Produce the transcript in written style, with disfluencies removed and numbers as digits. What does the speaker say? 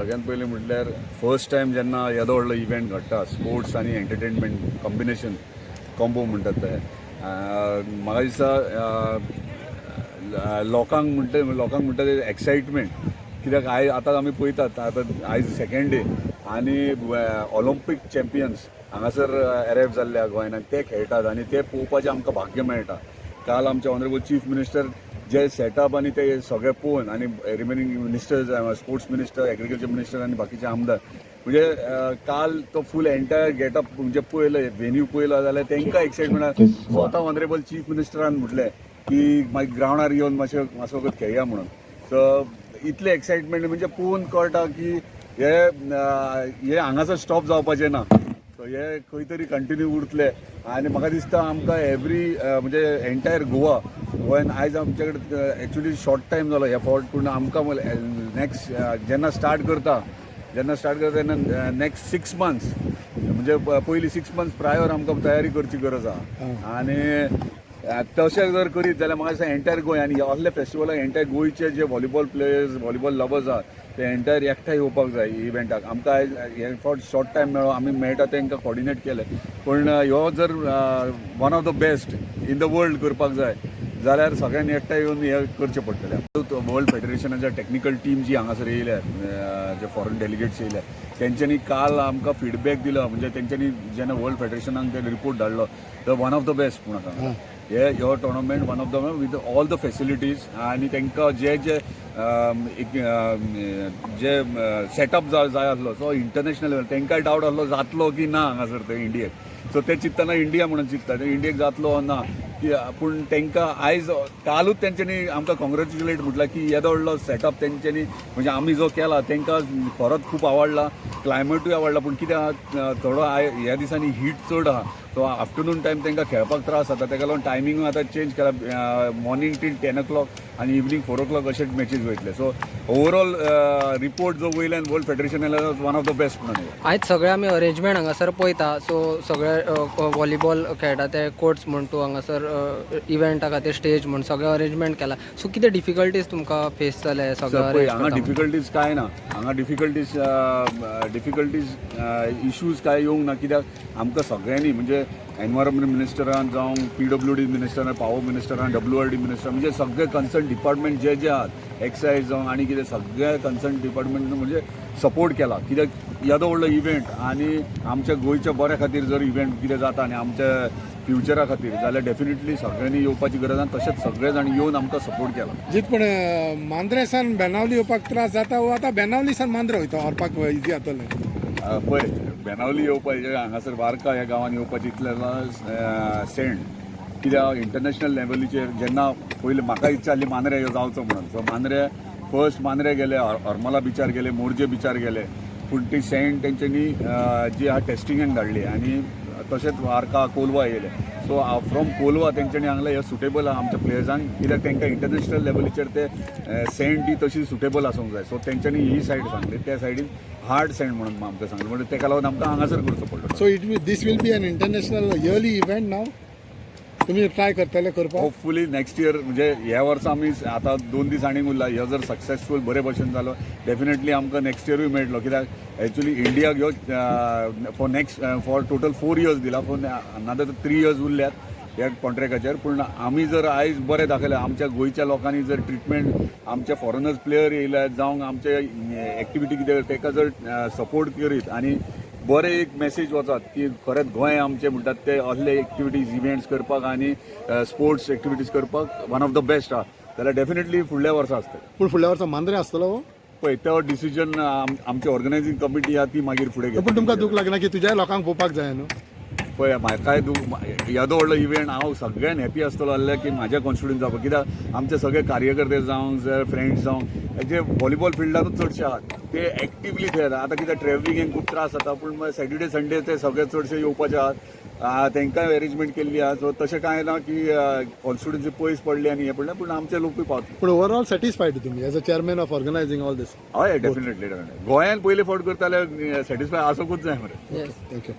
सगळ्यात पयलीं म्हटल्यार फर्स्ट टायम जेन्ना येदो व्हडलो इव्हेंट घडटा, स्पोर्ट्स आनी एंटरटेनमेंट कॉम्बिनेशन, कॉम्बो म्हणटात ते, म्हाका दिसता लोकांक म्हणटा ते एक्सायटमेंट. कित्याक आयज आतां आमी पळयतात, आतां आयज सेकंड डे आनी ऑलिम्पीक चॅम्पियन्स हांगासर अरायव जाल्ले आहा गोंयान आनी ते खेळटात आनी ते पळोवपाचें आमकां भाग्य मेळटा. काल आमचे ऑनरेबल चीफ मिनिस्टर जे सेटअप आनी ते सगळे पळोवन आनी remaining ministers, sports minister, agriculture minister आनी बाकीचे आमदार, म्हणजे काल तो फूल एंटायर गेटअप म्हणजे पळयलो, व्हेन्यू पळयलो जाल्यार तांकां एक्सायटमेंट. स्वता ऑनरेबल चीफ मिनिस्टरान म्हटलें की मागीर ग्रावंडार येवन मातशें मातसो वगत खेळया म्हणून. सो इतलें एक्सायटमेंट म्हणजे पळोवन कळटा की हे हांगासर स्टॉप जावपाचें ना. सो हे खंय तरी कंटिन्यू उरतले आनी म्हाका दिसता आमकां एवरी म्हणजे एंटायर गोवा, गोंयान आयज आमचे कडेन एक्चुली शॉर्ट टायम जालो हे फावट, पूण आमकां नेक्स्ट जेन्ना स्टार्ट करता तेन्ना नेक्स्ट 6 मंथ्स, म्हणजे पयली 6 मंथ्स प्रायर आमकां तयारी करची गरज आहा. आनी तशें जर करीत जाल्यार म्हाका दिसता एंटायर गोंय आनी असले फेस्टिवलाक एंटायर गोंयचे जे व्हॉलीबॉल प्लेयर्स, व्हॉलीबॉल लवर्स आहा, ते एंटायर एकठांय येवपाक जाय इव्हेंटाक. आमकां आयज हे फावट शॉर्ट टायम मेळ्ळो, आमी मेळटा तांकां कॉर्डिनेट केलें, पूण ह्यो जर one of the best in the world करपाक जाय जाल्यार सगळ्यांनी एकठांय येवन हें करचें पडटलें. वर्ल्ड फेडरेशनाच्या टॅक्निकल टीम जी हांगासर येयल्या, जे फॉरन डेलिगेट्स येयल्या, तेंच्यांनी काल आमकां फिडबॅक दिलो. म्हणजे तेंच्यांनी जेन्ना वर्ल्ड फेडरेशनाक ते रिपोर्ट धाडलो, तर वन ऑफ the best म्हणून सांगता हे ह्यो tournament one of the with all the facilities. आनी तांकां जे जे एक जे सेटअप जाय जाय आसलो, सो इंटरनॅशनल लेवल तांकांय डावट आसलो जातलो की ना हांगासर ते इंडियेक. सो ते चिंत्तना इंडिया म्हणून चिंत्ता, ते इंडियेक जातलो ना की, पूण तांकां आयज कालूच तेंच्यांनी आमकां कॉंग्रेच्युलेट म्हटलां की येदो व्हडलो सेटअप तेंच्यांनी, म्हणजे आमी जो केला, तांकां खरोच खूब आवडला, क्लायमेटूय आवडला. पूण कितें आहा, थोडो ह्या दिसांनी हीट चड आहा, सो आफ्टरनून टायम तांकां खेळपाक त्रास जाता. ताका लागून टायमिंगूय आतां चेंज केला, मॉर्निंग टील 10 ओ क्लॉक आनी इवनींग 4 ओ क्लॉक अशे मॅचीस वयतले. सो ओवरऑल रिपोर्ट जो वयल्यान वर्ल्ड फेडरेशन येयला, वन ऑफ the best म्हणून येयला. आयज सगळे आमी अरेंजमेंट हांगासर पळयता, सो सगळे व्हॉलीबॉल खेळटा ते कोर्ट्स म्हण तूं, हांगासर इव्हेंटा खातीर स्टेज म्हण, सगळें अरेंजमेंट केलां. सो कितें डिफिकल्टीज तुमकां फेस जाले सगळें सर, पळय, arrange हांगा करता? डिफिकल्टीज काय ना. हांगा डिफिकल्टीज इश्यूज काय येवंक ना, कित्याक आमकां सगळ्यांनी, म्हणजे एनवायरमेंट मिनिस्टरान जावं, पीडब्ल्यूडी मिनिस्टरान, पावर मिनिस्टरान, डब्ल्यूआरडी मिनिस्टर, म्हणजे सगळे कन्सर्न डिपार्टमेंट जे जे आहात, एक्सायज जावं आनी कितें, सगळे कन्सर्न डिपार्टमेंट म्हणजे सपोर्ट केला. कित्याक येदो व्हडलो इव्हेंट आनी आमच्या गोंयच्या बऱ्या खातीर जर इव्हेंट कितें जाता आनी आमच्या फ्युचरा खातीर जाल्यार डेफिनेटली सगळ्यांनी येवपाची गरज आनी तशेंच सगळे जाण येवन आमकां सपोर्ट केला. जीत, पण मांद्रे सान बेनावली येवपाक त्रास जाता वो आतां बेनावली सान मांद्रे वयता व्हरपाक इजी जातलें? पळय, बेनावली येवपाचें, हांगासर वार्का ह्या गांवांत येवपाचें इतलें सँड, कित्याक इंटरनॅशनल लेवलीचेर जेन्ना पयलीं म्हाका इच्छा आसली मांद्रे ह्यो जावचो म्हणून, सो मांद्रे फर्स्ट मांद्रे गेले, हरमला बिचार गेले, मोरजे बिचार गेले, पूण ती सँड तेंच्यांनी जी आहा टेस्टिंगाक धाडली आनी तशेंच वार्का, कोलवा येयले. सो फ्रॉम कोलवा तेंच्यांनी सांगलें हें सुटेबल आहा आमच्या प्लेयर्सांक, कित्याक तांकां इंटरनॅशनल लेवलीचेर ते सँड ती तशी सुटेबल आसूंक जाय. सो तेंच्यांनी ही सायड सांगली, त्या सायडीन हार्ड सँड म्हणून आमकां सांगलें, म्हणजे तेका लागून आमकां हांगासर करचो पडलो. So it will this will be an international yearly event now? तुमी ट्राय करतले करपाक? Hopefully next year. म्हणजे ह्या वर्सा आमी आतां 2 दीस आनीक उरला. ह्यो जर सक्सेसफूल बरे भशेन जालो, डेफिनेटली आमकां नेक्स्ट इयरूय मेळटलो, कित्याक एक्चुली इंडियाक ह्यो for next for total 4 years दिला, फॉर अनदर 3 इयर्स उरल्यात ह्या कॉन्ट्रॅक्टाचेर. पूण आमी जर आयज बरें दाखयलें, आमच्या गोंयच्या लोकांनी जर ट्रिटमेंट, आमचे फॉरेनर्स प्लेयर येयले जावं, आमचे एक्टिविटी कितें, ताका जर सपोर्ट करीत आनी बरें एक मेसेज वचत की खरेंच गोंय आमचें म्हणटात ते असले एक्टिविटीज, इव्हेंट्स करपाक आनी स्पोर्ट्स एक्टिविटीज करपाक वन ऑफ the best आहा, जाल्यार डेफिनेटली फुडल्या वर्सा आसतलें. पूण फुडल्या वर्सा मांद्रे आसतलो हो? पळय, तो डिसिजन आमची ऑर्गनायझींग कमिटी आहा ती मागीर फुडें घेतली. पूण तुमकां दूख लागना की तुज्याय लोकांक पळोवपाक जाय न्हू? पळय, म्हाकाय दूख. येदो व्हडलो इव्हेंट, हांव सगळ्यान हॅपी आसतलो आहलें की म्हाज्या कॉन्स्टिट्युएंट जावपाक, कित्याक आमचे सगळे कार्यकर्ते जावं, फ्रेंड्स जावं, जे व्हॉलीबॉल फिल्डानूच चडशे आहात, ते एक्टिवली खेळटा. आतां कितें, ट्रॅव्हलिंगेक खूब त्रास जाता, पूण सॅटर्डे संडे ते सगळे चडशे येवपाचे आहात, तांकांय अरेंजमेंट केल्ली आहा. सो तशें कांय ना की कॉन्स्टिट्युएन्सी पयस पडली आनी हें पडलें, पूण आमचे लोकूय पावतले. पूण ओवरऑल सॅटिस्फायड तुमी as a chairman of organizing all this? हय, डेफिनेटली डेफिनेटली. गोंयान पयले फावट करता जाल्यार सॅटिस्फाय आसूंकूच जाय मरे. Yes. Thank you.